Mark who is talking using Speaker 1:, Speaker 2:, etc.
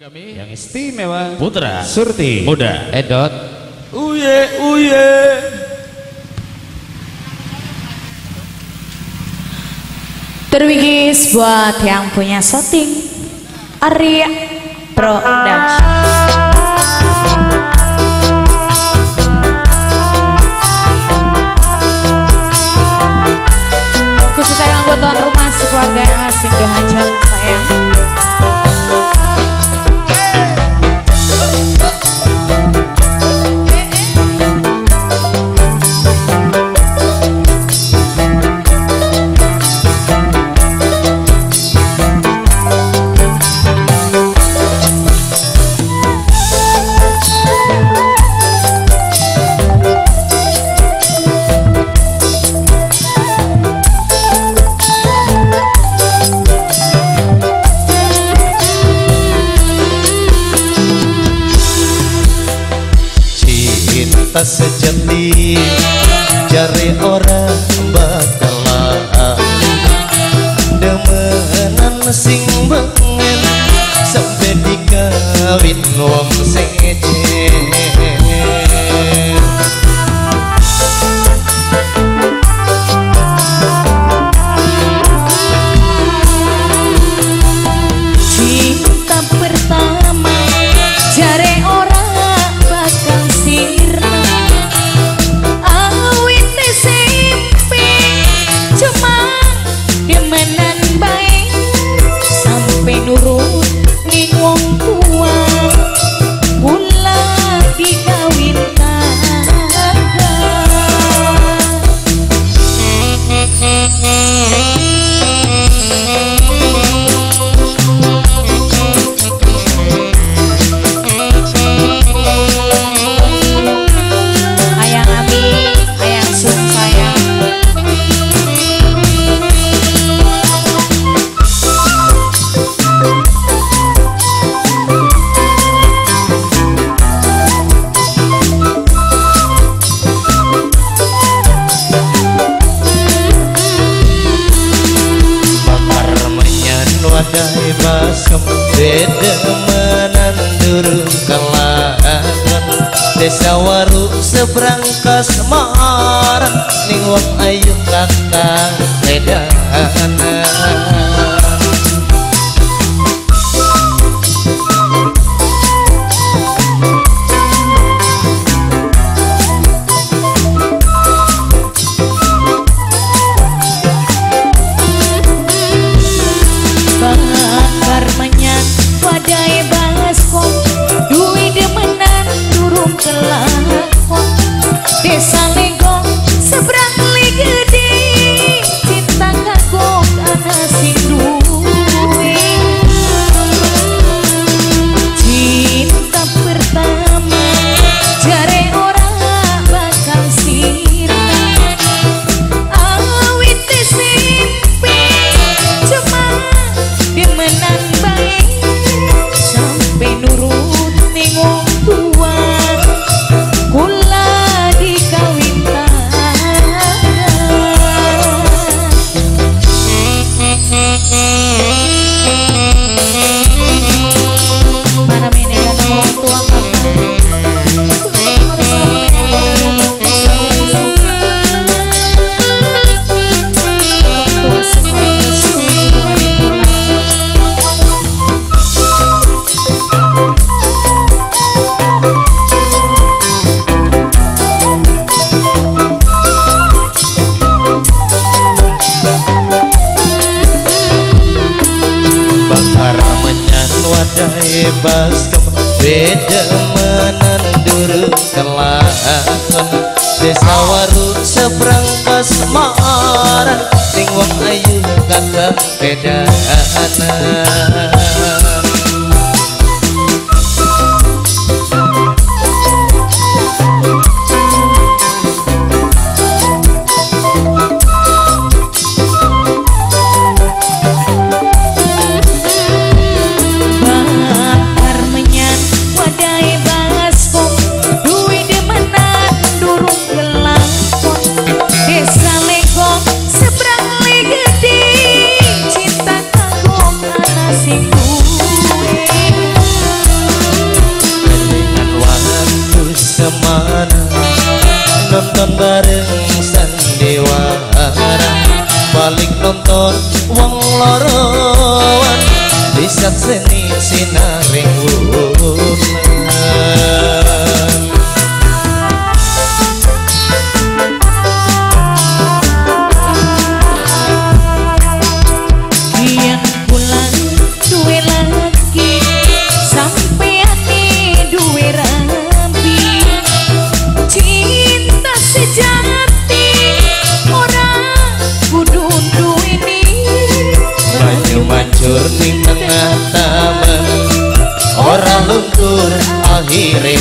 Speaker 1: Kami
Speaker 2: yang istimewa
Speaker 1: Putra
Speaker 2: Surti
Speaker 1: Muda
Speaker 2: Edot
Speaker 1: Uye Uye.
Speaker 3: Terwigis buat yang punya shooting Arya Production. Khusus sayang buat tuan rumah sekeluarga yang asing dohajat sayang.
Speaker 2: Cinta sejati jare ora bakal demenan sing bengen sampe dikawin wong sejen.
Speaker 3: Cinta pertama jare ora bakal sirna, awit SMP cuma demenan bae sampai nurut ning wong tua kula dikawin tangga. Ayang Abi, ayang Sun sayang.
Speaker 2: Bakar menyan wadai basem dedemenan durung kelakon desa Waru seberang Kasmaran ning wong ayu kakang edanan.
Speaker 3: Bakar menyan wadai baskom duwi demenan durung kelakon desa Legong seberang Ligede cinta kagok ana sing duwe. Cinta pertama jare ora bakal sirna, awit SMP cuma demenan bae sampai nurut ning wong tua kula dikawin tangga. Mana mene kan wong tua
Speaker 2: Bakar menyan wadai baskom dedemenan durung kelakon desa Waru seberang Kasmaran ning wong ayu kakang edanan.
Speaker 3: Bakar menyan wadai baskom duwi demenan durung kelakon desa Legong seberang Ligede cinta kagok ana sing duwe.
Speaker 2: Sakseni sinaring wulan.
Speaker 3: Kian pulang duwe lagi sampeane duwe rabi, cinta sejati ora kudu duweni.
Speaker 2: Banyu mancur ning tengah taman, ora luntur akhire